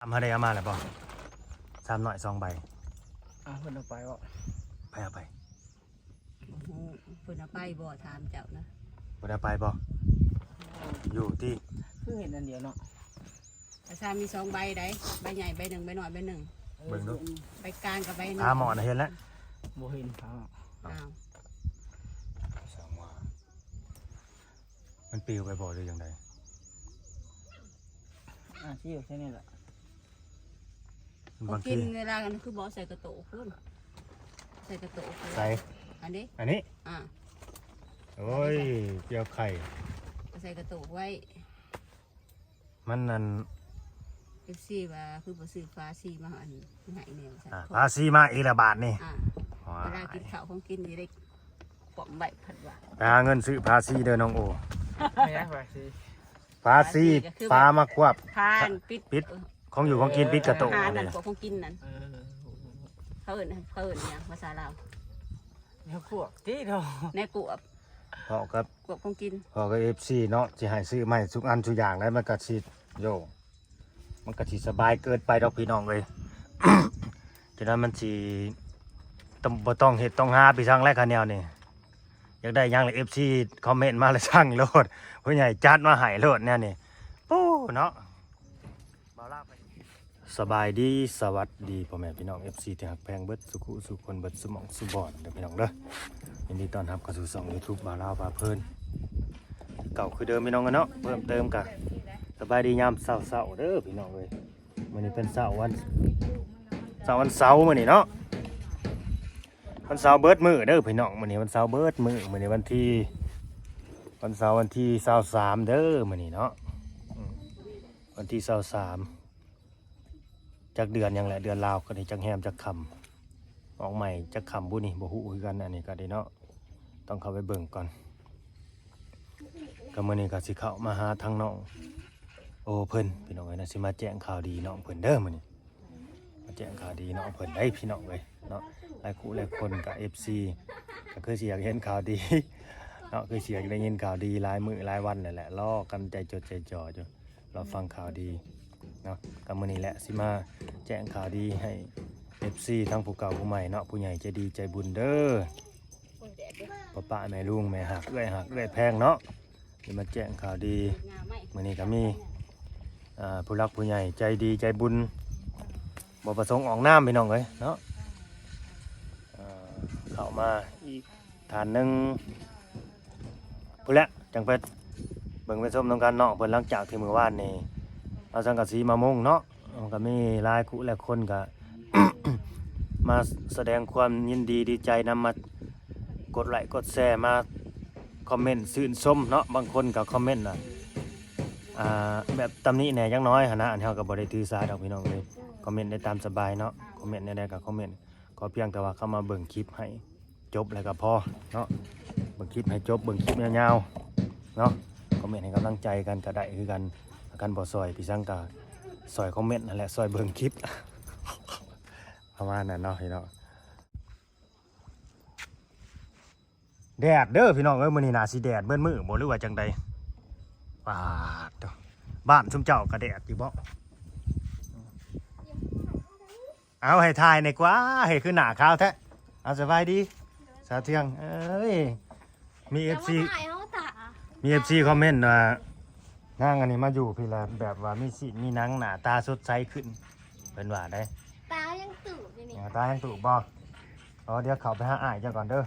ອຳຫາໄດ້ເອົາມາແລ້ວບໍ່? ຊາມນ້ອຍສອງໃບ. ອ້າວ ເພິ່ນເອົາໄປບໍ່? ໃຜເອົາໄປ? ອືມ ເພິ່ນເອົາໄປບໍ່? ຖາມເຈົ້ານະ. ເພິ່ນເອົາໄປບໍ່? ຢູ່ຕິ? ຄືເຫັນອັນດຽວເນາະ. ອາຊາມີສອງໃບໃດ໋ ໃບໃຫຍ່ໃບໜຶ່ງ ໃບນ້ອຍໃບໜຶ່ງ. ເອີ ເບິ່ງດູ ໃບກາງກັບໃບນ້ອຍ. ພາໝໍນະເຫັນແລ້ວ. ບໍ່ເຫັນພາໝໍ. ອ້າວ ສ້າງວ່າ ມັນປິວໄປບໍ່ ຫຼືຈັ່ງໃດ? ອາ ຊິຢູ່ແຄ່ນີ້ແຫຼະ. ຂອງກິນເວລານັ້ນຄືບໍ່ໃສ່ກະໂຕະພຸ້ນ ໃສ່ກະໂຕະພຸ້ນ. ໃສ່ ອັນນີ້ ອັນນີ້. ອາ ໂອ້ຍ ກ່ຽວໄຂ່ ໃສ່ກະໂຕະໄວ້. ມັນນັ້ນ ເອັຟຊີວ່າຄືບໍ່ຊື້ຝາຊີມາ ອັນໃຫ້ແດ່ວ່າຊັ້ນ. ອາ ຝາຊີມາອີກແລ້ວບາດນີ້. ອາ ວ້າຍ ເວລາກິນເຂົ້າຂອງກິນນີ້ໄດ້ຂວ້ຳໄວ້ ເພິ່ນວ່າ. ໄປຫາເງິນຊື້ຝາຊີເດີນ້ອງໂອ. ແມ່ນຫຍັງຝາຊີ? ຝາຊີ ຝາມາຄວບ ຝາອັນປິດ ປິດ ເອີ ຂອງຢູ່ຂອງກິນ ເອີ ປິດກະໂຕະ ອາຫານນັ້ນ ນີ້ນະ ພວກຂອງກິນນັ້ນ. ເອີ ເຂົາເອີ້ນ ເຂົາເອີ້ນຫຍັງພາສາລາວ? ແນວຄວບຕິເນາະ ແນວຄວບ. ເວົ້າກັບ ຄວບຂອງກິນ ເວົ້າກັບເອັຟຊີເນາະ ຊິໃຫ້ຊື້ມາໃຫ້ທຸກອັນທຸກຢ່າງໄດ໋ ມັນກະຊິ ໂຢ ມັນກະຊິສະບາຍເກີນໄປດອກພີ່ນ້ອງເອີຍ. ຈະນັ້ນມັນຊິຕ້ອງ ບໍ່ຕ້ອງເຮັດຕ້ອງຫາໄປສັ່ງແລ້ວ ຄັນແນວນີ້. ຢາກໄດ້ຫຍັງລະ ເອັຟຊີ ຄອມເມັນມາລະສັ່ງໂລດ ຜູ້ໃຫຍ່ຈັດມາໃຫ້ໂລດແນວນີ້. ໂອ້ ເນາະ ສະບາຍດີ ສະຫວັດດີພໍ່ແມ່ພີ່ນ້ອງ ເອັຟຊີ ທີ່ຮັກແພງເບິດສູ່ຄູ່ສູ່ຄົນ ເບິດສູ່ໝ່ອງສູ່ບ່ອນເດີພີ່ນ້ອງເດີ. ຍິນດີຕ້ອນຮັບເຂົ້າສູ່ຊ່ອງຢູທູບບ່າວລາວພາເພີນ ເກົ່າຄືເດີມພີ່ນ້ອງເນາະ. ເພີ່ມເຕີມກະສະບາຍດີຍາມເຊົ້າໆເດີພີ່ນ້ອງເອີຍ. ມື້ນີ້ເປັນເຊົ້າວັນ ເຊົ້າວັນເສົາມື້ນີ້ເນາະ. ວັນເສົາເບິດມື້ເດີພີ່ນ້ອງ ມື້ນີ້ວັນເສົາເບິດມື້. ມື້ນີ້ວັນທີ ວັນເສົາວັນທີຊາວສາມເດີມື້ນີ້ເນາະ. ອືມ ວັນທີຊາວສາມ ຈັກເດືອນຫຍັງແຫຼະ ເດືອນລາວກະໄດ້ຈັກແຮມຈັກຄ່ຳ ອອກໃໝ່ຈັກຄ່ຳບຸນີ້ ບໍ່ຮູ້ຄືກັນ. ອັນນີ້ກະໄດ້ເນາະ ຕ້ອງເຂົ້າໄປເບິ່ງກ່ອນ. ກະມື້ນີ້ກະຊິເຂົ້າມາຫາທາງນ້ອງໂອເພິ່ນພີ່ນ້ອງເອີຍເນາະ ຊິມາແຈ້ງຂ່າວດີນ້ອງເພິ່ນເດີມື້ນີ້. ມາແຈ້ງຂ່າວດີນ້ອງເພິ່ນໄດ໋ພີ່ນ້ອງເອີຍເນາະ. ຫຼາຍຄູ່ຫຼາຍຄົນກະ ເອັຟຊີ ກະຄືຊິຢາກເຫັນຂ່າວດີເນາະ ຄືຊິຢາກໄດ້ຍິນຂ່າວດີຫຼາຍມື້ຫຼາຍວັນແລ້ວແຫຼະ ລໍກັນໃຈຈົດໃຈຈ່ອຢູ່ ລໍຟັງຂ່າວດີເນາະ. ກະມື້ນີ້ແຫຼະ ຊິມາແຈ້ງຂ່າວດີໃຫ້ ເອັຟຊີ ທັງຜູ້ເກົ່າຜູ້ໃໝ່ເນາະ ຜູ້ໃຫຍ່ໃຈດີໃຈບຸນເດີ ພໍ່ປ້າແມ່ລຸງ ແມ່ຮັກເອື້ອຍຮັກເອື້ອຍແພງເນາະ. ຊິມາແຈ້ງຂ່າວດີ ມື້ນີ້ກະມີ ອ່າ ຜູ້ຫຼັກຜູ້ໃຫຍ່ໃຈດີໃຈບຸນ ບໍ່ປະສົງອອກນາມພີ່ນ້ອງເອີຍເນາະ. ອ່າ ເຂົ້າມາອີກທ່ານໜຶ່ງ ພຸ້ນແຫຼະ ຈັ່ງໄປເບິ່ງໄປຊົມນຳກັນເນາະ. ເພິ່ນ ຫຼັງຈາກທີ່ມື້ວານນີ້ເອົາສັງກະສີມາມຸງເນາະ ມັນກະມີຫຼາຍຄູ່ຫຼາຍຄົນກະ ມາສະແດງຄວາມຍິນດີດີໃຈນຳ ມາກົດໄລ້ກົດແຊ ມາຄອມເມັນຊື່ນຊົມເນາະ. ບາງຄົນກະຄອມເມັນນະ ອ່າ ແບບຕຳໜິແດ່ຈັກໜ້ອຍຫັ້ນນະ ອັນເຮົາກະບໍ່ໄດ້ຖືສາດອກພີ່ນ້ອງເອີຍ ຄອມເມັນໄດ້ຕາມສະບາຍເນາະ. ຄອມເມັນແນວໃດກະຄອມເມັນ ຂໍພຽງແຕ່ວ່າເຂົ້າມາເບິ່ງຄລິບໃຫ້ ຈົບແລ້ວກະພໍເນາະ. ເບິ່ງຄລິບໃຫ້ຈົບ ເບິ່ງຄລິບຍາວໆເນາະ. ຄອມເມັນໃຫ້ກຳລັງໃຈກັນກະໄດ້ຄືກັນ ຄັນບໍ່ຊ່ອຍພີ່ສັງກະຊ່ອຍຄອມເມັນຫັ້ນແຫຼະ ຊ່ອຍເບິ່ງຄລິບ ປະມານນັ້ນເນາະພີ່ນ້ອງ. ແດດເດີພີ່ນ້ອງເອີຍ ມື້ນີ້ໜ້າຊິແດດເບິດມື້ບໍ່ ຫຼືວ່າຈັ່ງໃດ? ປາດໂທ້ ບ້ານຊຸມເຈົ້າກະແດດຢູ່ບໍ່? ເອົາ ໃຫ້ຖ່າຍແດ່ກວ່າ ເຮັດຄືໜ້າຂາວແທ້. ເອົາ ສະບາຍດີສາວເທືອງເອີຍ. ມີເອັຟຊີ ມີເອັຟຊີຄອມເມັນວ່າ ນາງອັນນີ້ມາຢູ່ພີ້ລະແບບວ່າມີຊີ້ນມີໜັງ ໜ້າຕາສົດໃສຂຶ້ນ ເພິ່ນວ່າໄດ໋. ຕາຍັງຕູບຢູ່ນີ້ ຕາຍັງຕູບບໍ່? ອໍ ດຽວເຂົ້າໄປຫາອ້າຍເຈົ້າກ່ອນເດີ.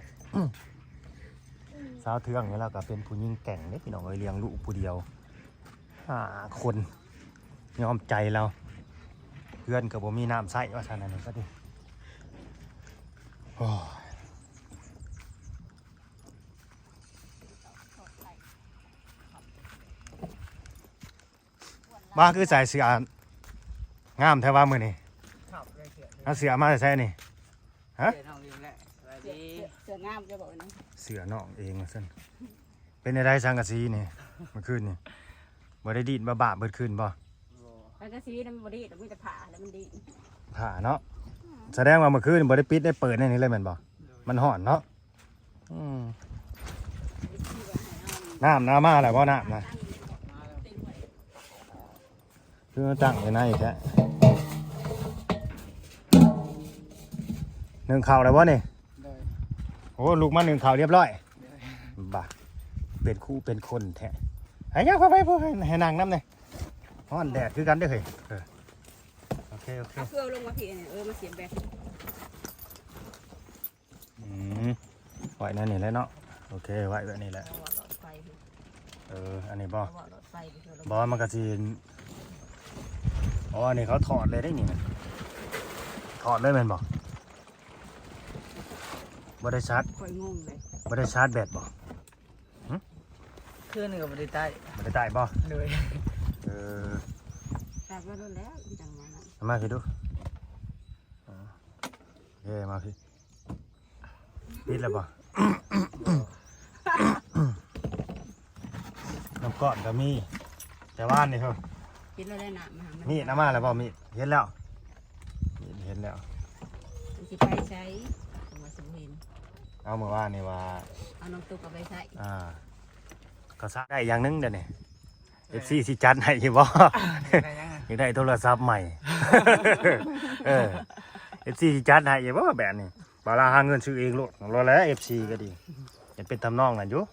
ສາວເທືອງນີ້ລາວກະເປັນຜູ້ຍິງແກ່ງເດ້ພີ່ນ້ອງເອີຍ ລ້ຽງລູກຜູ້ດຽວ ຫ້າຄົນ ຍອມໃຈລາວ. ເຮືອນກະບໍ່ມີນ້ຳໃຊ້ວ່າຊັ້ນ ອັນນີ້ກະດີ. ໂອ້ຍ ມາຄືໃສ່ເສື້ອງາມແທ້ວ່າມື້ນີ້? ເອົາເສື້ອມາແຕ່ໃສນີ້? ຮະ? ເສື້ອນ້ອງເອງແຫຼະ ສະບາຍດີ. ເສື້ອງາມເຈົ້າບໍ່ນີ້? ເສື້ອນ້ອງເອງວ່າຊັ້ນ. ເປັນແນວໃດສັງກະສີນີ້ ມື້ຄືນນີ້ ບໍ່ໄດ້ດີດບາບໆເບິດຄືນບໍ່? ບໍ່ ສັງກະສີນັ້ນມັນບໍ່ດີດ ມີແຕ່ຜ້າແລ້ວມັນດີດ. ຜ້າເນາະ. ສະແດງວ່າມື້ຄືນບໍ່ໄດ້ປິດໄດ້ເປີດແນວນີ້ເລີຍແມ່ນບໍ່? ມັນຮ້ອນເນາະ. ອືມ ນ້ຳນະ ມາແລ້ວບໍ່ ນ້ຳນະ? ຄືມາຕັ້ງຢູ່ໃນແທ້. ໜຶ້ງເຂົ້າແລ້ວບໍ່ນີ້? ໂດຍ ໂອ້ ລູກມາໜຶ້ງເຂົ້າຮຽບຮ້ອຍ. ໂດຍ ບາ ເປັນຄູເປັນຄົນແທ້. ໃຫ້ຍ່າງໄປ ໃຫ້ ໃຫ້ນັ່ງນຳແດ່. ຮ້ອນແດດຄືກັນເດ້ເຮີ້ຍ. ເອີ ໂອເຄ ໂອເຄ ເອົາເຄື່ອງລົງມາພີ້ນີ້. ເອີ ມາສຽບແບດ. ອືມ ໄວ້ແນວນີ້ແຫຼະເນາະ. ໂອເຄ ໄວ້ແບບນີ້ແຫຼະ. ເອົາເບາະຫຼອດໄຟ. ເອີ ອັນນີ້ບໍ່? ເອົາເບາະຫຼອດໄຟໄປເທື່ອລະ. ບໍ່ ມັນກະຊິ ອໍ ອັນນີ້ເຂົາຖອດເລີຍເດ້ນີ້ນະ. ຖອດເລີຍແມ່ນບໍ່? ບໍ່ໄດ້ຊາດ ຂ້ອຍງົງເລີຍ. ບໍ່ໄດ້ຊາດແບດບໍ່? ຫຶ? ຄືນນີ້ກໍບໍ່ໄດ້ໄຕ້. ບໍ່ໄດ້ໄຕ້ບໍ່? ໂດຍ ເອີ ຊາດມາດົນແລ້ວ ຈັ່ງມານັ້ນ. ມາພີ້ດູ. ເອີ ມາພີ້. ປິດແລ້ວບໍ່? ນ້ຳກ້ອນກໍມີ ແຕ່ວານນີ້ເຮີ້ຍ. ເຫັນແລ້ວໄດ້ນ້ຳມາ ມີດນຳມາແລ້ວບໍ່? ມີດ ເຫັນແລ້ວ ມີດເຫັນແລ້ວ. ມັນຊິໄປໃສ? ເພາະວ່າຊິບໍ່ເຫັນ. ເອົາ ມື້ວານນີ້ວ່າ ເອົານ້ອງຕຸກເອົາໄປໃສ່. ອ່າ ກໍຊະໄດ້ຢ່າງໜຶ່ງເດ້ນີ້. ເອີ ເອັຟຊີຊິຈັດໃຫ້ຢູ່ບໍ່? ຢາກໄດ້ໂທລະສັບໃໝ່. ເອີ ເອັຟຊີຊິຈັດໃຫ້ຢູ່ບໍ່ແບບນີ້? ບ່າວລາວຫາເງິນຊື້ເອງໂລດ ໂລດແຫຼະ ເອັຟຊີກໍດີ. ຢາກເປັນທຳນອງນັ້ນຢູ່.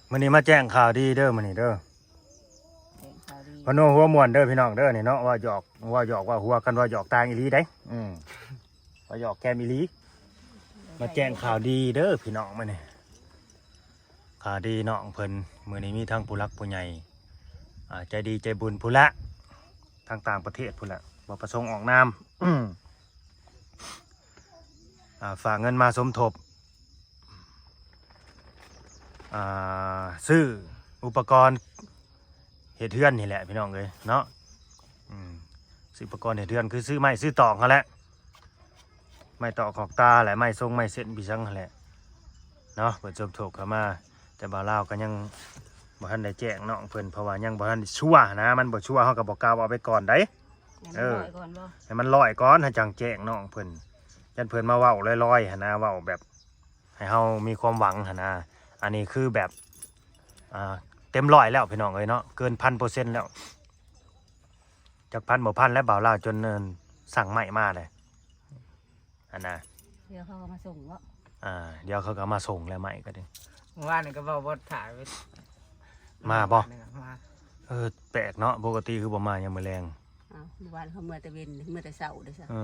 ມື້ນີ້ມາແຈ້ງຂ່າວດີເດີ ມື້ນີ້ເດີ. ແຈ້ງຂ່າວດີ ພະໂນຫົວມ່ວນເດີພີ່ນ້ອງເດີ ນີ້ເນາະ. ເວົ້າຫຍອກ ເວົ້າຫຍອກເວົ້າຫົວກັນ ເວົ້າຫຍອກຕ່າງອີ່ຫຼີໄດ໋. ອືມ ເວົ້າຫຍອກແກ້ມອີ່ຫຼີ. ມາແຈ້ງຂ່າວດີເດີພີ່ນ້ອງ ມື້ນີ້ ຂ່າວດີນ້ອງເພິ່ນ. ມື້ນີ້ມີທັງຜູ້ຫຼັກຜູ້ໃຫຍ່ ອ່າ ໃຈດີໃຈບຸນພຸ້ນລະ ທາງຕ່າງປະເທດພຸ້ນລະ ບໍ່ປະສົງອອກນາມ ອ່າ ຝາກເງິນມາສົມທົບ ອ່າ ຊື້ອຸປະກອນເຮັດເຮືອນນີ້ແຫຼະພີ່ນ້ອງເອີຍເນາະ. ອືມ ຊື້ອຸປະກອນເຮັດເຮືອນ ຄືຊື້ໄມ້ຊື້ຕອກຫັ້ນແຫຼະ ໄມ້ຕອກຂອກຕາແຫຼະ ໄມ້ຊົງໄມ້ເສັ້ນປີສັງຫັ້ນແຫຼະເນາະ. ເພິ່ນສົມທົບເຂົ້າມາ ແຕ່ບ່າວລາວກໍຍັງບໍ່ທັນໄດ້ແຈ້ງນ້ອງເພິ່ນ ເພາະວ່າຍັງບໍ່ທັນໄດ້ຊົວຫັ້ນນະ. ມັນບໍ່ຊົວ ເຮົາກໍບໍ່ກ້າເວົ້າໄປກ່ອນໃດ໋. ເອີ ໃຫ້ມັນຮ້ອຍກ່ອນ ເຮົາຈັ່ງແຈ້ງນ້ອງເພິ່ນ. ຢ້ານເພິ່ນມາເວົ້າລອຍໆຫັ້ນນະ ເວົ້າແບບໃຫ້ເຮົາມີຄວາມຫວັງຫັ້ນນະ. ອັນນີ້ຄືແບບ ອ່າ ເຕັມຮ້ອຍແລ້ວພີ່ນ້ອງເອີຍເນາະ ເກີນພັນເປີເຊັນແລ້ວ. ຈັກພັນບໍ່ພັນແລ້ວ ບ່າວລາວຈົນ ເອີ ສັ່ງໄມ້ມາເລີຍຫັ້ນນະ. ດຽວເຂົາກໍມາສົ່ງເນາະ. ອ່າ ດຽວເຂົາກໍມາສົ່ງແລ້ວ ໄມ້ກໍດີ. ມື້ວານນີ້ກໍເວົ້າບໍ່ຖ່າຍ ມາບໍ່? ມາ. ເອີ ແປກເນາະ ປົກກະຕິຄືບໍ່ມາຍາມມື້ແລງ. ອ້າວ ມື້ວານເຂົາເມືອແຕ່ເວັນ ເມືອແຕ່ເຊົ້າເດ້ຊະ. ເອີ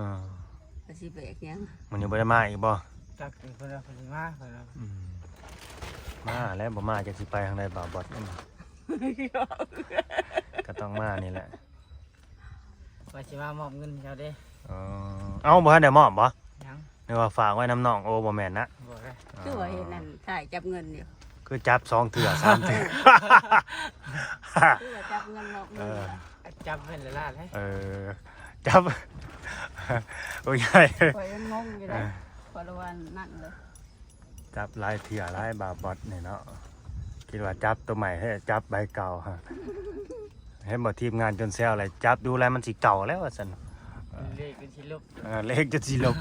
ກໍຊິແປກຫຍັງ? ມື້ນີ້ບໍ່ໄດ້ມາອີກບໍ່? ຈັກເພິ່ນວ່າເພິ່ນຊິມາ ເພິ່ນວ່າ. ອືມ ມາແລ້ວ ບໍ່ມາຈັກຊິໄປທາງໃດ ບ່າວບອດ. ກໍຕ້ອງມານີ້ແຫຼະ ວ່າຊິມາມອບເງິນເຈົ້າເດ້. ອໍ ເອົ້າ ບໍ່ທັນໄດ້ມອບບໍ່? ຍັງ. ນຶກວ່າຝາກໄວ້ນຳນ້ອງ. ໂອ້ ບໍ່ແມ່ນນະ. ບໍ່ໄດ້. ອໍ ຄືວ່າເຫັນອັນຖ່າຍຈັບເງິນຢູ່ ຄືຈັບສອງເທື່ອສາມເທື່ອ. ຄືວ່າຈັບເງິນມອບເງິນ. ເອີ ຈັບເງິນຫຼາຍໆເລີຍ. ເອີ ຈັບ ໂອ້ຍ ຂ້ອຍຍັງງົງຢູ່ເດ້. ເອີ ຂ້ອຍລະວ່ານັ້ນເລີຍ. ຈັບຫຼາຍເທື່ອຫຼາຍ ບ່າວບອດນີ້ເນາະ ຄິດວ່າຈັບໂຕໃໝ່ ເຮັດຈັບໃບເກົ່າ. ເຫັນບໍ່ ທີມງານຈົນແຊວແຫຼະ ຈັບດູແລ້ວມັນຊິເກົ່າແລ້ວວ່າຊັ້ນ. ເອີ ເລກຈົນຊິລົບ. ເອີ ເລກຈົນຊິລົບ.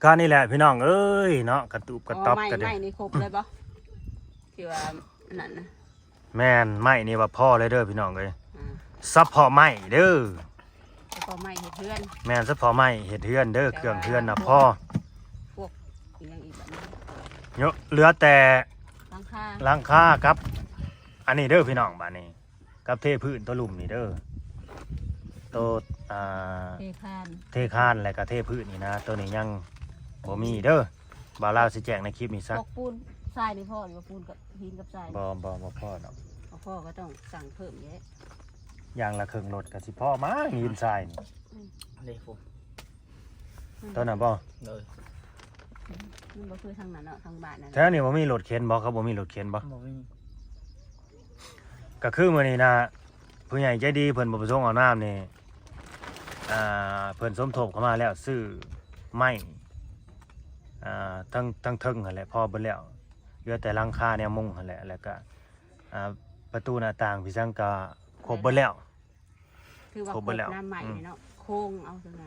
ກໍນີ້ແຫຼະພີ່ນ້ອງເອີຍເນາະ ກະຕູບກະຕັອບ. ໄມ້ ກໍໄດ້ ໄມ້ນີ້ຄົບເລີຍບໍ່ ທີ່ວ່າອັນນັ້ນນະ? ແມ່ນ ໄມ້ນີ້ວ່າພໍເລີຍເດີພີ່ນ້ອງເອີຍ. ອືມ ສະເພາະໄມ້ເດີ ສະເພາະໄມ້ເຮັດເຮືອນ. ແມ່ນ ສະເພາະໄມ້ເຮັດເຮືອນເດີ. ແຕ່ວ່າ ເຄື່ອງເຮືອນນະພໍ ພວກອີຫຍັງອີກບາດນີ້ ເຫຼືອແຕ່ຫຼັງຄາ ຫຼັງຄາກັບອັນນີ້ເດີພີ່ນ້ອງ. ບາດນີ້ ກັບເທພື້ນໂຕລຸ່ມນີ້ເດີ ໂຕ ອ່າ ເທຄານ ເທຄານ ແລ້ວກໍເທພື້ນນີ້ນະ ໂຕນີ້ຍັງບໍ່ມີເດີ. ບ່າວລາວຊິແຈ້ງໃນຄລິບນີ້ຊະ. ພວກປູນຊາຍນີ້ພໍຢູ່ບໍ່? ປູນກັບຫີນກັບຊາຍ ບໍ່ ບໍ່ ບໍ່ພໍດອກ. ບໍ່ພໍກໍຕ້ອງສັ່ງເພີ່ມແຫຼະ ຢ່າງລະເຄິ່ງລົດກໍຊິພໍມາຫີນຊາຍນີ້. ອືມ ເດ້ພຸ້ນ ໂຕນັ້ນບໍ່? ໂດຍ ມັນບໍ່ຄືທາງນັ້ນເນາະ ທາງບ້ານນັ້ນ. ແຖວນີ້ບໍ່ມີລົດເຂັນບໍ່? ເຂົາບໍ່ມີລົດເຂັນບໍ່? ບໍ່ມີ. ກໍຄືມື້ນີ້ນະ ຜູ້ໃຫຍ່ໃຈດີເພິ່ນບໍ່ປະສົງອອກນາມນີ້ ອ່າ ເພິ່ນສົມທົບເຂົ້າມາແລ້ວ ຊື້ໄມ້ ອ່າ ທັງ ທັງເທິງຫັ້ນແຫຼະ ພໍເບິດແລ້ວ ເຫຼືອແຕ່ຫຼັງຄາແນວມຸງຫັ້ນແຫຼະ ແລ້ວກະ ອ່າ ປະຕູໜ້າຕ່າງ ພີ່ສັງກະຄົບເບິດແລ້ວ. ຖືວ່າຄົບເບິດແລ້ວ ຄົບນຳໃໝ່ເນາະ. ອືມ ໂຄງເອົາຈັ່ງໃດ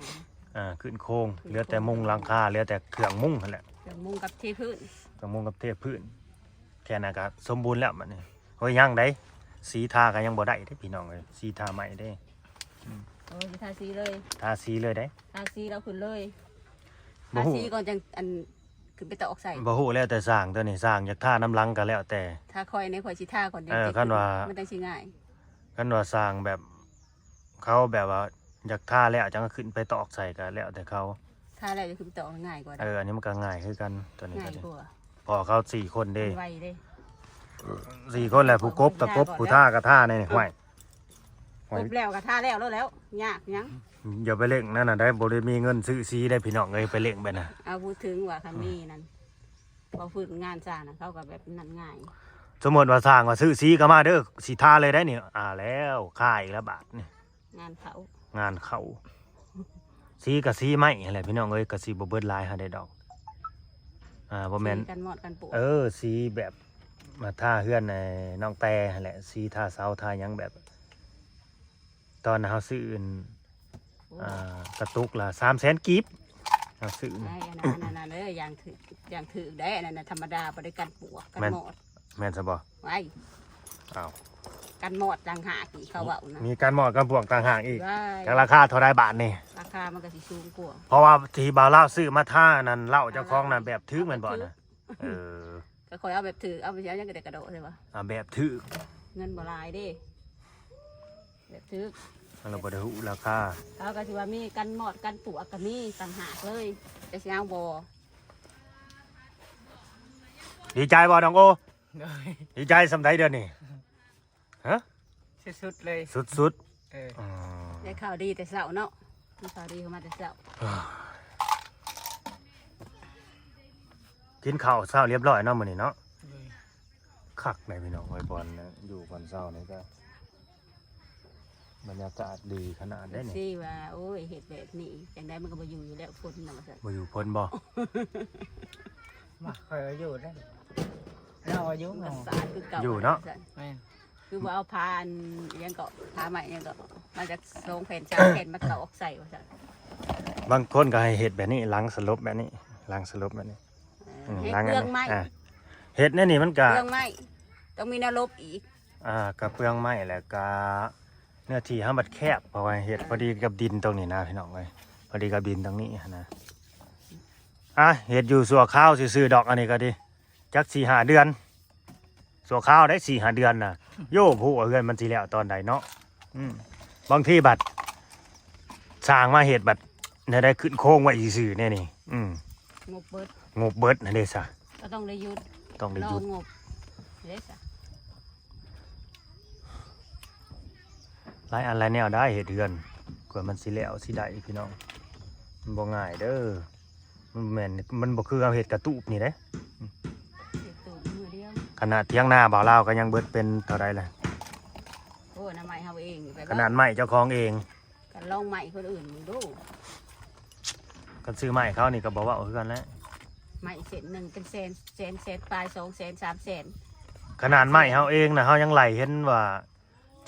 ອ່າ ຂຶ້ນໂຄງ ຂຶ້ນໂຄງ ເຫຼືອແຕ່ມຸງຫຼັງຄາ ເຫຼືອແຕ່ເຄື່ອງມຸງຫັ້ນແຫຼະ ເຄື່ອງມຸງກັບເທພື້ນ ເຄື່ອງມຸງກັບເທພື້ນ. ແຄ່ນັ້ນກໍສົມບູນແລ້ວບັດນີ້. ໂອ້ຍ ຍັງໃດ ສີທາກໍຍັງບໍ່ໄດ້ເດ້ພີ່ນ້ອງເອີຍ ສີທາໃໝ່ເດ້. ໂອ້ຍ ຊິທາສີເລີຍ ທາສີເລີຍເດ້ ທາສີແລ້ວຂຶ້ນເລີຍ ບໍ່ ທາ ຮູ້ ສີກ່ອນຈັ່ງອັນຂຶ້ນໄປຕອກໃສ່. ບໍ່ຮູ້ ແລ້ວແຕ່ຊ່າງ ໂຕນີ້ຊ່າງຢາກທານຳຫຼັງກໍແລ້ວແຕ່ ຖ້າຂ້ອຍນີ້ ຂ້ອຍຊິທາກ່ອນ ເອີ ຈັ່ງ ຄັນວ່າ ມັນຈັ່ງຊິງ່າຍ. ຄັນວ່າຊ່າງແບບ ເຂົາແບບວ່າຢາກທາແລ້ວຈັ່ງຂຶ້ນໄປຕອກໃສ່ກໍແລ້ວແຕ່ເຂົາ ທາແລ້ວຈະຂຶ້ນໄປຕອກງ່າຍກວ່າ. ເອີ ອັນນີ້ມັນກໍງ່າຍຄືກັນ ໂຕນີ້ກໍດີ ງ່າຍກວ່າ ເພາະເຂົາສີ່ຄົນເດ້ ມັນໄວເດ້ ສີ່ຄົນແຫຼະ ຜູ້ກົບກໍກົບ ຜູ້ທາກໍທາ ນີ້ ຫ້ວຍ ກົບແລ້ວກໍທາແລ້ວໂລດແລ້ວ ຍາກຫຍັງ. ຢ່າໄປເລັ່ງນັ້ນນະໄດ໋ ບໍ່ໄດ້ມີເງິນຊື້ສີໄດ໋ພີ່ນ້ອງເອີຍ ໄປເລັ່ງໄປນະ. ເອົາ ເວົ້າເຖິງວ່າຄັນມີນັ້ນ ເວົ້າພື້ນງານຊ່າງນະ ເຂົາກໍແບບນັ້ນງ່າຍ. ສົມມຸດວ່າຊ່າງວ່າຊື້ສີກໍມາເດີ ຊິທາເລີຍໄດ໋ນີ້. ອ່າ ແລ້ວຄາອີກແລ້ວບາດນີ້ ງານເຂົາ ງານເຂົາ ສີກໍສີໄມ້ຫັ້ນແຫຼະພີ່ນ້ອງເອີຍ ກໍຊິບໍ່ເບິດຫຼາຍເທົ່າໃດດອກ. ອ່າ ບໍ່ແມ່ນ ສີກັນມອດກັນປວກ ເອີ ສີແບບມາທາເຮືອນໃຫ້ນ້ອງແຕ່ຫັ້ນແຫຼະ ສີທາເສົາທາຫຍັງແບບ ຕອນເຮົາຊື້ອັນ ໂອ້ ອ່າ ກະຕຸກລະສາມແສນກີບ ເຮົາຊື້ ໄອ້ ອັນນັ້ນ ອັນນັ້ນເດີ ຢ່າງຖືກ ຢ່າງຖືກເດ້ ອັນນັ້ນນະ ທຳມະດາ ບໍ່ໄດ້ກັນປວກກັນ ແມ່ນ ມອດ ແມ່ນຊະບໍ່? ໄວ້ ອ້າວ ກັນມອດຕ່າງຫາກອີກ ເຂົາເວົ້ານະ ມີກັນມອດກັນປວກຕ່າງຫາກອີກ. ຈັກລາຄາເທົ່າໃດບາດນີ້? ລາຄາມັນກໍຊິສູງກວ່າ ເພາະວ່າທີ່ບ່າວລາວຊື້ມາທານັ້ນ ເຫຼົ້າເຈົ້າຂອງນັ້ນແບບຖືກແມ່ນບໍ່ນະ? ເອີ ກໍຂ້ອຍເອົາແບບຖືກ ເອົາໄປເອົາຫຍັງກໍໄດ້ກະໂດະໃຊ່ບໍ່? ເອົາແບບຖືກ ເງິນບໍ່ຫຼາຍເດ້ ແບບຖືກ ເຮົາບໍ່ໄດ້ຮູ້ລາຄາ. ເຂົາກໍຊິວ່າມີກັນມອດກັນປວກກໍມີຕ່າງຫາກເລີຍ ຈະຊິເອົາບໍ່? ດີໃຈບໍ່ນ້ອງໂອ? ໂດຍ ດີໃຈສ່ຳໃດດຽວນີ້? ຮະ? ສຸດໆເລີຍ ສຸດໆ. ເອີ ອໍ ໄດ້ຂ່າວດີແຕ່ເຊົ້າເນາະ ມີຂ່າວດີເຂົ້າມາແຕ່ເຊົ້າ. ກິນເຂົ້າເຊົ້າລຽບຮ້ອຍເນາະມື້ນີ້ເນາະ. ໂດຍ ຄັກໃດພີ່ນ້ອງເອີຍ ບ່ອນຢູ່ບ່ອນເຊົານີ້ກໍບັນຍາກາດດີຂະໜາດໃດນີ້. ເອັຟຊີວ່າ ໂອ້ຍ ເຮັດແບບນີ້ຈັ່ງໃດມັນກໍບໍ່ຢູ່ຢູ່ແລ້ວ ຝົນນະວ່າຊັ້ນ. ບໍ່ຢູ່ຝົນບໍ່? ມາ ຂ້ອຍວ່າຢູ່ໄດ໋ ລາວວ່າຢູ່ ມັນກໍສາດຄືເກົ່າ ຢູ່ເນາະ ວ່າຊັ້ນ. ແມ່ນ ຄືບໍ່ເອົາຜ້າອັນຫຍັງເກາະ ຜ້າໄມ້ຫຍັງເກາະ ມາຈາກສອງແຜ່ນສາມແຜ່ນມາຕອກໃສ່ວ່າຊັ້ນ. ບາງຄົນກໍໃຫ້ເຮັດແບບນີ້ ຫຼັງສະຫຼົບແບບນີ້ ຫຼັງສະຫຼົບແບບນີ້. ເອີ ອືມ ເຮັດເປືອງໄມ້ ອ່າ ເຮັດແນວນີ້ມັນກະ ເປືອງໄມ້ ຕ້ອງມີແນວຫຼົບອີກ. ອ່າ ກະເປືອງໄມ້ ແລ້ວກະເນື້ອທີ່ເຮົາມັນແຄບ ເພາະວ່າເຮັດພໍດີກັບດິນຕົງນີ້ນະພີ່ນ້ອງເອີຍ ພໍດີກັບດິນຕົງນີ້ຫັ້ນນະ. ອ່າ ເຮັດຢູ່ຊົ່ວຄາວຊື່ໆດອກ ອັນນີ້ກໍດີ ຈັກສີ່ຫ້າເດືອນ ຊົ່ວຄາວໄດ໋ ສີ່ຫ້າເດືອນນະ. ໂຢ ບໍ່ຮູ້ວ່າເຮືອນມັນຊິແລ້ວຕອນໃດເນາະ. ອືມ ບາງທີບັດສ້າງມາເຮັດບັດແນວໃດຂຶ້ນໂຄງໄວ້ຊື່ໆແນວນີ້. ອືມ ງົບເບິດ ງົບເບິດຫັ້ນເດ້ຊະ ກໍຕ້ອງໄດ້ຢຸດ ຕ້ອງໄດ້ຢຸດ ລໍງົບເດ້ຊະ. ຫຼາຍອັນຫຼາຍແນວໄດ໋ເຮັດເຮືອນ ກວ່າມັນຊິແລ້ວຊິໄດ້ພີ່ນ້ອງ ມັນບໍ່ງ່າຍເດີ. ມັນແມ່ນ ມັນບໍ່ຄືເຮົາເຮັດກະຕູບນີ້ເດ້. ເຮັດຕູບມື້ດຽວ ຂະໜາດຖຽງນາບ່າວລາວກໍຍັງເບິດເປັນເທົ່າໃດລະ. ໂອ້ ນຳໄມ້ເຮົາເອງ ຂະໜາດໄມ້ເຈົ້າຂອງເອງ ກໍລອງໄມ້ຄົນອື່ນເບິ່ງດູ. ຄັນຊື້ໄມ້ເຂົານີ້ກໍບໍ່ເວົ້າຄືກັນແຫຼະ ໄມ້ເສັ້ນໜຶ່ງເປັນແສນ ແສນ ແສນປາຍ ສອງແສນ ສາມແສນ. ຂະໜາດໄມ້ເຮົາເອງນະ ເຮົາຍັງໄລ່ເຫັນວ່າ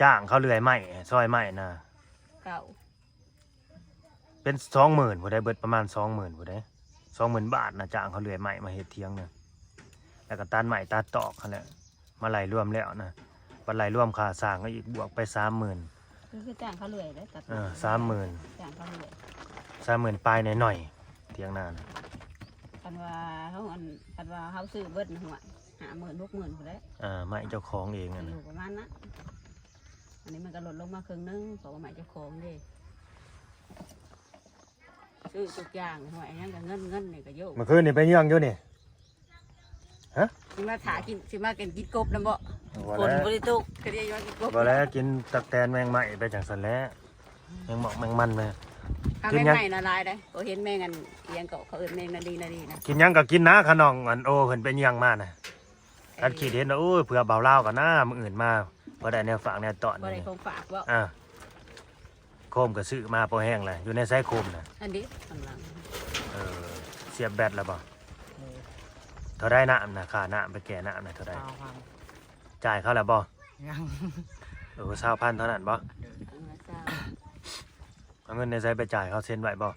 ຈ້າງເຂົາເລື່ອຍໄມ້ ຊອຍໄມ້ນະ ເກົ້າ ເປັນສອງໝື່ນພຸ້ນໃດ໋ ເບິດປະມານສອງໝື່ນພຸ້ນໃດ໋ ສອງໝື່ນບາດນະ ຈ້າງເຂົາເລື່ອຍໄມ້ມາເຮັດຖຽງນະ ແລ້ວກໍຕັດໄມ້ຕັດຕອກຫັ້ນແຫຼະ ມາໄລ່ລວມແລ້ວນະ ບັດໄລ່ລວມຄ່າສ້າງເຂົາອີກ ບວກໄປສາມໝື່ນ. ຄື ຄືຈ້າງເຂົາເລື່ອຍເດ້ ຕັດ ເອີ ສາມໝື່ນ ຈ້າງເຂົາເລື່ອຍ ສາມໝື່ນປາຍໜ້ອຍໆ ຖຽງນານະ. ຄັນວ່າເຮົາ ອັນ ຄັນວ່າເຮົາຊື້ເບິດນະ ຫ້າໝື່ນ ຫົກໝື່ນພຸ້ນແຫຼະ. ອ່າ ໄມ້ເຈົ້າຂອງເອງຫັ້ນ ຢູ່ປະມານນັ້ນ. ອັນນີ້ມັນກໍລົດລົງມາເຄິ່ງໜຶ່ງ ເພາະວ່າໄມ້ເຈົ້າຂອງເດ້ ຊື້ທຸກຢ່າງ. ຫ້ວຍ ຫຍັງກໍເງິນ ເງິນນີ້ກໍໂຍກ. ມື້ຄືນນີ້ໄປເຍືອງຢູ່ນີ້ ຮະ? ຊິມາຖ້າກິນ ຊິມາກິນ ກິນກົບນຳບໍ່? ບໍ່ແຫຼະ ຝົນບໍ່ໄດ້ຕົກ ກໍໄດ້ມາກິນກົບ. ບໍ່ແຫຼະ ກິນຕັກແຕນແມງໄມ້ໄປຈັ່ງຊັ້ນແຫຼະ ແມງໝອກແມງມັນໄປ. ກິນຫຍັງ ແມງໄມ້ນະຫຼາຍເດ້ ບໍ່ເຫັນແມງອັນ ອີຫຍັງເກາະ ເຂົາເອີ້ນແມງນາລີ ນາລີນະ. ກິນຫຍັງກໍກິນນະ ຂະນ້ອງອັນໂອເພິ່ນໄປເຍືອງມານະ. ເອີ ອັນຄິດເຫັນວ່າ ໂອ້ຍ ເພື່ອບ່າວລາວກໍນາ ມື້ອື່ນມາບໍ່ໄດ້ແນວຝາກແນວຕ້ອນ ບໍ່ໄດ້ ນີ້ ຂອງຝາກບໍ່? ອ່າ ໂຄມກໍຊື້ມາພໍແຮງແຫຼະ. ຢູ່ໃນໃສໂຄມນະ? ອັນນີ້ຂ້າງຫຼັງ. ເອີ ສຽບແບັດແລ້ວບໍ່? ເອີ ເທົ່າໃດນ້ຳນະ? ຄ່ານ້ຳໄປແກ່ນ້ຳນະເທົ່າໃດ? ຊາວພັນ. ຈ່າຍເຂົາແລ້ວບໍ່? ຍັງ. ເອີ ຊາວພັນເທົ່ານັ້ນບໍ່? ເອີ ເອົາເງິນໃນໃສໄປຈ່າຍເຂົາ ເຊັນໄວ້ບໍ່?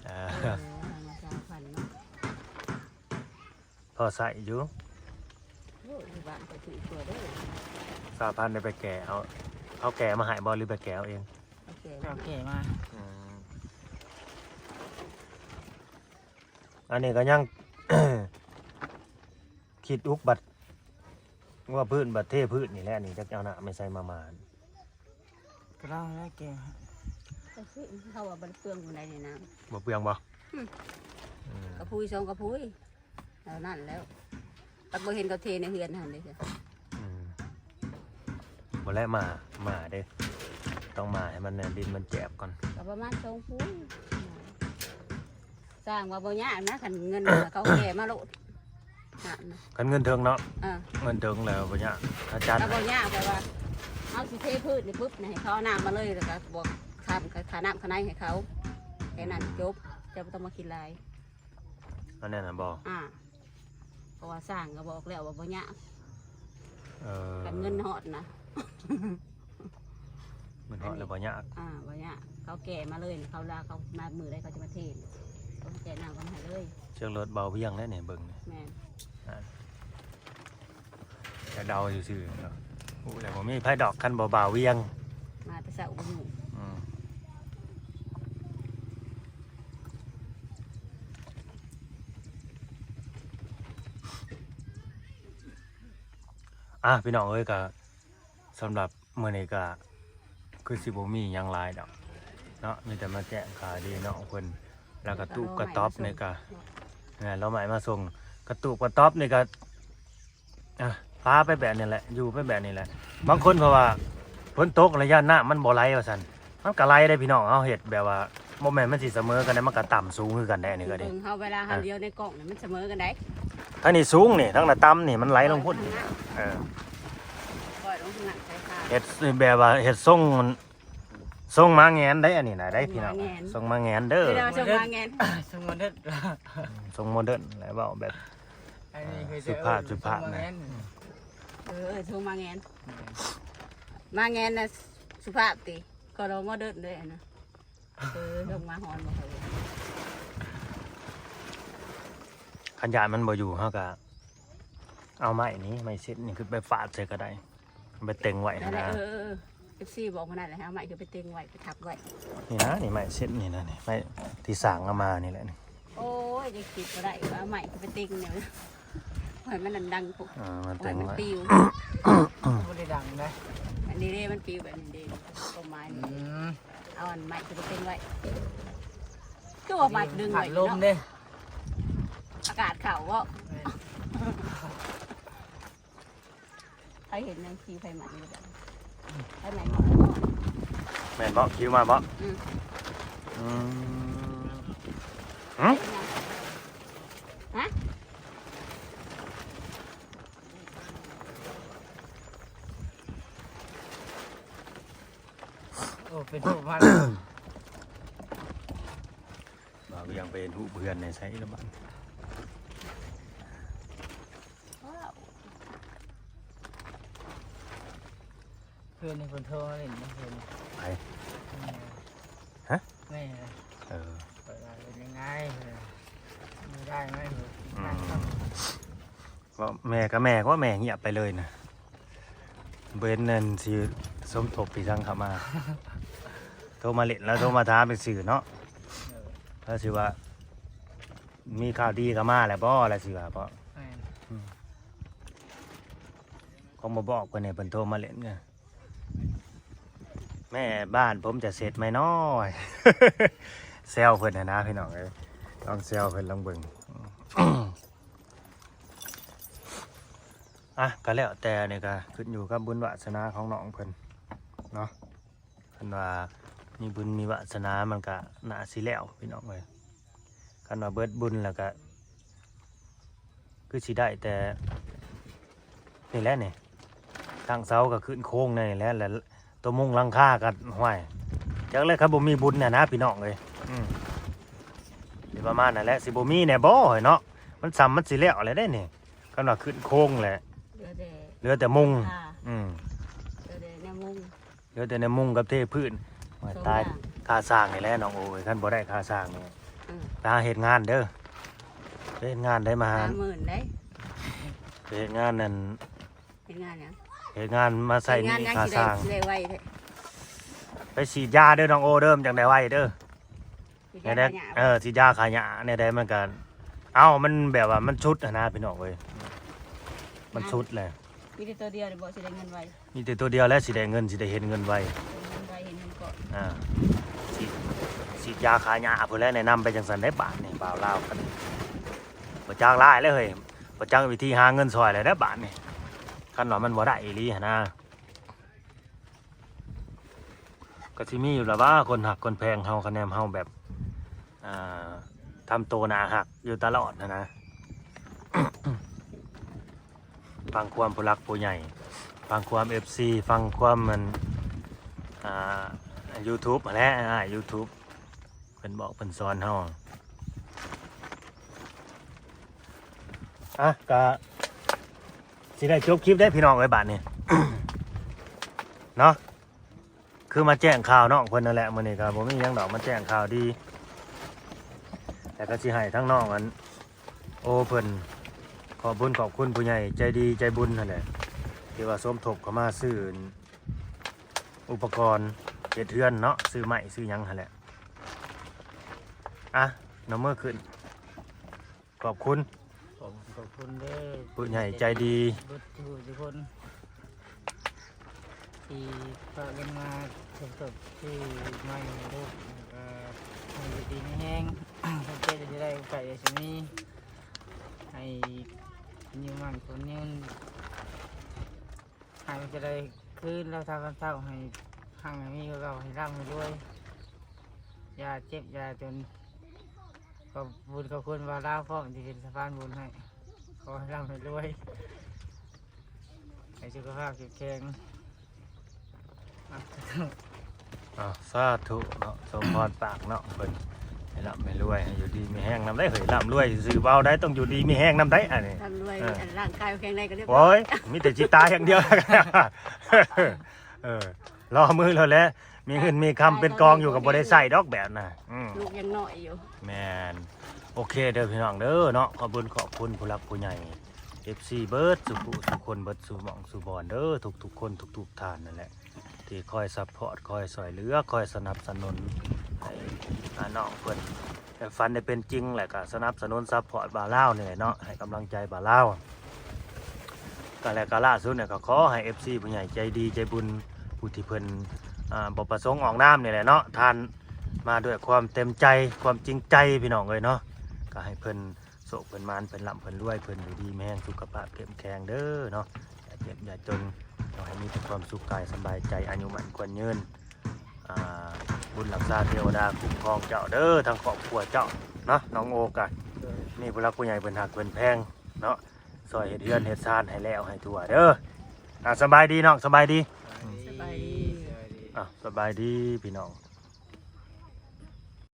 ເອີ ເອີ ເອົາມາຊາວພັນເນາະ. ພໍໃຊ້ຢູ່ ໂອ້ຍ ຢູ່ບ້ານກໍຖືກຕົວເດີ. ສາພັນໄດ້ໄປແກ່ເອົາ ເຂົາແກ່ມາໃຫ້ບໍ່ ຫຼືໄປແກ່ເອົາເອງ? ໂອເຄ ເຈົ້າແກ່ມາ. ອືມ ອັນນີ້ກໍຍັງ ຄິດອຸກບັດ ວ່າພື້ນບັດເທພື້ນນີ້ແຫຼະ ນີ້ຈັກເອົານ້ຳໄປໃສ່ມາໝານ ກໍລາວແລ້ວແກ່. ກໍຄືເຂົາວ່າບໍ່ໄດ້ເປືອງປານໃດນີ້ນະ. ບໍ່ເປືອງບໍ່? ອືມ ອືມ ກະພຸ້ຍສອງກະພຸ້ຍເທົ່ານັ້ນແລ້ວ. ປັດບໍ່ເຫັນເຂົາເທໃນເຮືອນຫັ້ນເດ້. ອືມ ບໍ່ແລະ ມາ ມາເດ້ ຕ້ອງມາໃຫ້ມັນ ດິນມັນແຈບກ່ອນ. ກໍປະມານສອງພຸ້ຍ ສ້າງວ່າບໍ່ຍາກນະ ຄັນເງິນເຂົາແກ່ມາໂລດ. ຄັນເງິນເຖິງເນາະ ເອີ ເງິນເຖິງແລ້ວບໍ່ຍາກ ອາຈານ ກໍບໍ່ຍາກ ແບບວ່າເຮົາຊິເທພື້ນນີ້ປຶບນີ້ ໃຫ້ເຂົາເອົານ້ຳມາເລີຍ ແລ້ວກໍບວກຄ່າ ຄ່ານ້ຳຄ່າໃນໃຫ້ເຂົາ ແຄ່ນັ້ນ ອືມ ຈົບ. ເຈົ້າບໍ່ຕ້ອງມາຄິດຫຼາຍ ອັນນັ້ນນະບໍ່? ອ່າ ເພາະວ່າຊ່າງກໍບອກແລ້ວວ່າບໍ່ຍາກ. ເອີ ຄັນເງິນຮອດນະ ເງິນຮອດແລ້ວບໍ່ຍາກ. ອ່າ ບໍ່ຍາກ ເຂົາແກ່ມາເລີຍ ເຂົາລາ ເຂົາມາມື້ໃດເຂົາຈະມາເທ ເຂົາແກ່ນ້ຳເຂົາໃຫ້ເລີຍ. ເຊິ່ງລົດເບົາວຽງແລ້ວນີ້ ເບິ່ງນີ້. ແມ່ນ ອ່າ ແຕ່ເດົາຊື່ໆ ເນາະ. ຮູ້ແລ້ວບໍ່ມີໃຜດອກ ຄັນບໍ່ບ່າວວຽງ ມາແຕ່ເຊົ້າບໍ່ຮູ້. ອືມ ອ່ະ ພີ່ນ້ອງເອີຍ ກະສຳລັບ ມື້ນີ້ກະຄືຊິບໍ່ມີຫຍັງຫຼາຍດອກເນາະ ມີແຕ່ມາແຈ້ງຂ່າວດີນ້ອງເພິ່ນ ແລ້ວກະຕູບກະຕ໊ອບນີ້ກະ ແມ່ນ ເອົາໄມ້ມາສົ່ງ ກະຕູບກະຕ໊ອບນີ້ກະ ອ່ະ ພາໄປແບບນີ້ແຫຼະ ຢູ່ໄປແບບນີ້ແຫຼະ. ບາງຄົນເພາະວ່າຝົນຕົກລະຢ້ານນ້ຳມັນບໍ່ໄຫຼວ່າຊັ້ນ ມັນກະໄຫຼເດ້ພີ່ນ້ອງ. ເຮົາເຮັດແບບວ່າ ບໍ່ແມ່ນມັນຊິສະເໝີກັນເດ້ ມັນກະຕ່ຳສູງຄືກັນເດ້ ອັນນີ້ກະເດ້. ເບິ່ງເຮົາເວລາເຮົາ ອ່ະ ລ້ຽວໃນກ້ອງນີ້ ມັນສະເໝີກັນໄດ໋. ທາງນີ້ສູງນີ້ ທາງໜ້າຕ່ຳນີ້ ມັນໄຫຼລົງພຸ້ນ. ເອີ ປ່ອຍລົງທາງນັ້ນໃສ່ຄາ ເຮັດແບບວ່າເຮັດຊົງ ຊົງໝາແງນໄດ໋ ອັນນີ້ນະໄດ໋ພີ່ນ້ອງ ຊົງໝາແງນ ຊົງໝາແງນເດີ ເວລາຊົງໝາແງນ ຊົງໂມເດີນ ຊົງໂມເດີນ ແລ້ວເວົ້າແບບ ອັນນີ້ຄື ອ່າ ສຸພາບ ສຸພາບນະ. ເອີ ຊົງໝາແງນ ໝາແງນນະສຸພາບຕິ ກໍລະໂມເດີນເດ້ອັນນະ. ເອີ ລົງມາຮອນບໍ່ຄ່ອຍ ຄັນຢ້ານມັນບໍ່ຢູ່ ເຮົາກະເອົາໄມ້ນີ້ ໄມ້ເສັ້ນນີ້ຂຶ້ນໄປຟາດໃສ່ກໍໄດ້ ໄປເຕັງໄວ້ຫັ້ນນະ. ເອີ ເອັຟຊີບອກມານັ້ນແຫຼະ ເອົາໄມ້ຂຶ້ນໄປເຕັງໄວ້ ໄປທັບໄວ້. ນີ້ນະ ນີ້ໄມ້ເສັ້ນນີ້ນະ ນີ້ໄມ້ທີ່ສ້າງເອົາມານີ້ແຫຼະນີ້. ໂອ້ຍ ຍັງຄິດບໍ່ໄດ້ວ່າເອົາໄມ້ຂຶ້ນໄປເຕັງນີ້ ໃຫ້ມັນດັງໆພຸ້ນ. ອ່າ ມັນເຕັງໄວ້ ມັນປິວ ບໍ່ໄດ້ດັງນະ ອັນນີ້ເດ້ ມັນປິວແບບນີ້ເດ້ ຕົ້ນໄມ້ນີ້. ອືມ ເອົາອັນໄມ້ຂຶ້ນໄປເຕັງໄວ້ ຄືວ່າມາດຶງໄວ້ຢູ່ເນາະ ພັດລົມເດ້ ອາກາດເຂົ້າບໍ່? ແມ່ນ ໃຜເຫັນຫຍັງ ຄິວໃຜມາຢູ່ ໃຜມາຢູ່ ແມ່ນບໍ່? ຄິວມາບໍ່? ອືມ ອືມ ຫຶ? ຮະ? ໂອ້ ເປັນຮູບມາ ບ່າວວຽງໄປເຫັນຮູບເພື່ອນໃນໃສລະບາດ. ຄືນນີ້ເພິ່ນໂທມາຫຼິ້ນເນາະ ຄືນນີ້. ໃຜ? ແມ່. ຮະ? ແມ່. ເອີ ເພິ່ນວ່າເປັນຍັງໄງ ເພິ່ນວ່າ ຢູ່ໄດ້ໄໝ? ອືມ ເວົ້າແມ່ກະແມ່ ເວົ້າແມ່ງຽບໄປເລີຍນະ ບໍ່ເຫັນອັນຊິສົມທົບອີ່ຫຍັງເຂົ້າມາ. ໂທມາຫຼິ້ນ ລາວໂທມາຖາມຊື່ເນາະ. ເອີ ລາວຊິວ່າ ມີຂ່າວດີກໍມາແລ້ວບໍ່ ລາວຊິວ່າບໍ່? ແມ່ນ ອືມ ຄົງບໍ່ບອກເພິ່ນໃຫ້ເພິ່ນໂທມາຫຼິ້ນ. ແມ່ บ้านผมจะเสร็จไหมน้อ ແຊວເພິ່ນຫັ້ນນະ ພີ່ນ້ອງເອີຍ ລອງແຊວເພິ່ນລອງເບິ່ງ. ອ່ະ ກໍແລ້ວແຕ່ ອັນນີ້ກໍຂຶ້ນຢູ່ກັບບຸນວາສະໜາຂອງນ້ອງເພິ່ນເນາະ. ຄັນວ່າມີບຸນມີວາສະໜາ ມັນກະໜ້າຊິແລ້ວ ພີ່ນ້ອງເອີຍ. ຄັນວ່າເບິດບຸນແລ້ວກະ ຄືຊິໄດ້ແຕ່ນີ້ແຫຼະນີ້ ຕັ້ງເສົາກໍຂຶ້ນໂຄງແນ່ນີ້ແຫຼະ ແລ້ວຕົວມຸງຫຼັງຄາກໍ ຫ້ວຍ ຈັກແຫຼະ ຄັນບໍ່ມີບຸນຫັ້ນນະ ພີ່ນ້ອງເອີຍ. ອືມ ຊິປະມານນັ້ນແຫຼະ ຊິບໍ່ມີແນ່ບໍ່ເນາະ ມັນສ່ຳມັນຊິແລ້ວແລ້ວເດ້ນີ້. ຄັນວ່າຂຶ້ນໂຄງແຫຼະ ເຫຼືອແຕ່ ເຫຼືອແຕ່ມຸງ ອ່າ ອືມ ເຫຼືອແຕ່ແນວມຸງ ເຫຼືອແຕ່ແນວມຸງກັບເທພື້ນ. ໂອ້ຍ ຕາຍ ຄ່າສ້າງນີ້ແຫຼະນ້ອງໂອ້ຍ ຄັນບໍ່ໄດ້ຄ່າສ້າງນີ້ ອືມ ໄປຫາເຮັດງານເດີ ໄປເຮັດງານໄດ້ມາ ຫ້າໝື່ນເດ້ ໄປ ເຮັດງານນັ້ນ ເຮັດງານຫຍັງ? ເຮັດງານມາໃຊ້ໜີ້ຄ່າຊ່າງ ໄປສີດຢາເດີນ້ອງໂອເດີ ມັນຈັ່ງໄດ້ໄວເດີ ເອີ ສີດຢາຂ້າຫຍ້າແນວໃດມັນກະ ເອົ້າ ມັນແບບວ່າມັນສຸດຫັ້ນນະພີ່ນ້ອງເອີຍ ມັນສຸດແຫຼະ ມີແຕ່ໂຕດຽວນີ້ບໍ່ຊິໄດ້ເງິນໄວ ມີແຕ່ໂຕດຽວແຫຼະຊິໄດ້ເງິນ ຊິໄດ້ເຫັນເງິນໄວ ເຫັນເງິນໄວ ເຫັນເງິນກ້ອນ ອ່າ ສີດ ສີດຢາຂ້າຫຍ້າພຸ້ນແຫຼະ ແນະນຳໄປຈັ່ງຊັ້ນໄດ໋ບາດນີ້ ບ່າວລາວກັນ ບໍ່ຈັກຫຼາຍແລ້ວເຮີ້ຍ ບໍ່ຈັກວິທີຫາເງິນຊ່ອຍແລ້ວເດີບາດນີ້ ຄັນວ່າມັນບໍ່ໄດ້ອີ່ຫຼີຫັ້ນນະ ກໍຊິມີຢູ່ລະວ່າ ຄົນຮັກຄົນແພງເຮົາ ຄະແນນເຮົາແບບ ອ່າ ທຳໂຕໜ້າຮັກຢູ່ຕະຫຼອດຫັ້ນນະ ຟັງຄວາມຜູ້ຫຼັກຜູ້ໃຫຍ່ ຟັງຄວາມເອັຟຊີ ຟັງຄວາມມັນ ອ່າ ຢູທູບຫັ້ນແຫຼະ ອ່າ ຢູທູບ ເພິ່ນບອກເພິ່ນສອນເຮົາ ອ່ະ ກະຊິໄດ້ຈົບຄລິບເດ້ພີ່ນ້ອງເອີຍ ບາດນີ້ ເນາະ ຄືມາແຈ້ງຂ່າວນ້ອງເພິ່ນນັ້ນແຫຼະ ມື້ນີ້ກໍບໍ່ມີຫຍັງດອກ ມາແຈ້ງຂ່າວດີ ແລ້ວກໍຊິໃຫ້ທາງນ້ອງອັນ ໂອ ເພິ່ນ ຂອບບຸນຂອບຄຸນຜູ້ໃຫຍ່ໃຈດີໃຈບຸນຫັ້ນແຫຼະ ທີ່ວ່າສົມທົບເຂົ້າມາຊື້ ອຸປະກອນເຮັດເຮືອນເນາະ ຊື້ໄມ້ຊື້ຫຍັງຫັ້ນແຫຼະ ອ່ະ ນົບມືຂຶ້ນ ຂອບຄຸນ ຂອບ ຂອບຄຸນເດີ ຜູ້ໃຫຍ່ໃຈດີ ເບິດທຸກຄົນ ທີ່ຝາກເງິນມາສົມທົບຊື້ໄມ້ໃຫ້ລູກ ແລ້ວກໍໃຫ້ຢູ່ດີມີແຮງ ຄວາມເຈັບຢ່າໄດ້ ຄວາມໄຂ້ຢ່າຊິມີ ໃຫ້ຢູ່ໝັ້ນຄົນຍືນ ໃຫ້ມັນຈະໄດ້ຄືນລາວເທົ່າກັນເທົ່າ ໃຫ້ຮັ່ງໃຫ້ມີກວ່າເກົ່າ ໃຫ້ລ່ຳໃຫ້ລວຍ ຢ່າເຈັບຢ່າຈົນ ຂອບບຸນຂອບຄຸນບ່າວລາວພ້ອມທີ່ເປັນສະພານບຸນໃຫ້ ຂໍໃຫ້ລ່ຳໃຫ້ລວຍ ໃຫ້ສຸຂະພາບເຂັ້ມແຂງ ອ່າ ສາທຸເນາະ ສົມພອນປາກເນາະ ເພິ່ນໃຫ້ລ່ຳໃຫ້ລວຍ ໃຫ້ຢູ່ດີມີແຮງນຳໄດ້ເຮີ້ຍ ລ່ຳລວຍຊື່ໆບໍ່ເອົາໄດ້ ຕ້ອງຢູ່ດີມີແຮງນຳໄດ້ ອັນນີ້ ລ່ຳລວຍ ເອີ ອັນຮ່າງກາຍແຂງແຮງກໍເລີຍ ໂອ້ຍ ມີແຕ່ຈິດຕາຢ່າງດຽວ ເອີ ລໍມືໂລດແຫຼະ ມີເງິນມີຄຳເປັນກອງຢູ່ກໍບໍ່ໄດ້ໃຊ້ດອກແບບນະ ອືມ ລູກຍັງນ້ອຍຢູ່ ແມ່ນ ໂອເຄເດີພີ່ນ້ອງເດີເນາະ ຂອບບຸນຂອບຄຸນຜູ້ຫຼັກຜູ້ໃຫຍ່ ເອັຟຊີ ເບິດສູ່ຜູ້ສູ່ຄົນ ເບິດສູ່ໝ່ອງສູ່ບ່ອນເດີ ທຸກໆຄົນທຸກໆທ່ານນັ້ນແຫຼະ ທີ່ຄອຍຊັບພອດ ຄອຍຊ່ອຍເຫຼືອ ຄອຍສະໜັບສະໜູນໃຫ້ ອ່າ ນ້ອງເພິ່ນ ໃຫ້ຝັນໄດ້ເປັນຈິງ ແລ້ວກໍສະໜັບສະໜູນຊັບພອດບ່າວລາວນີ້ແຫຼະເນາະ ໃຫ້ກຳລັງໃຈບ່າວລາວ ກໍແລ້ວກໍລ່າສຸດນີ້ກໍຂໍໃຫ້ເອັຟຊີຜູ້ໃຫຍ່ໃຈດີໃຈບຸນ ຜູ້ທີ່ເພິ່ນ ອ່າ ບໍ່ປະສົງອອກນາມນີ້ແຫຼະເນາະ ທ່ານມາດ້ວຍຄວາມເຕັມໃຈ ຄວາມຈິງໃຈ ພີ່ນ້ອງເອີຍເນາະ ກໍໃຫ້ເພິ່ນໂຊກເພິ່ນໝານ ເພິ່ນລ່ຳເພິ່ນລວຍ ເພິ່ນຢູ່ດີມີແຮງ ສຸຂະພາບເຂັ້ມແຂງເດີເນາະ ຢ່າເຈັບຢ່າຈົນ ຂໍໃຫ້ມີແຕ່ຄວາມສຸກກາຍສະບາຍໃຈ ອາຍຸໝັ້ນຂວັນຍືນ ອ່າ ບຸນຮັກສາເທວະດາຄຸ້ມຄອງເຈົ້າເດີ ທັງຄອບຄົວເຈົ້າເນາະ ນ້ອງໂອກະ ມີຜູ້ຫຼັກຜູ້ໃຫຍ່ເພິ່ນຮັກເພິ່ນແພງເນາະ ຊ່ອຍເຮັດເຮືອນເຮັດຊານໃຫ້ແລ້ວໃຫ້ທົ່ວເດີ ອ່າ ສະບາຍດີນ້ອງ ສະບາຍດີ ສະບາຍດີ ອ່າ ສະບາຍດີພີ່ນ້ອງ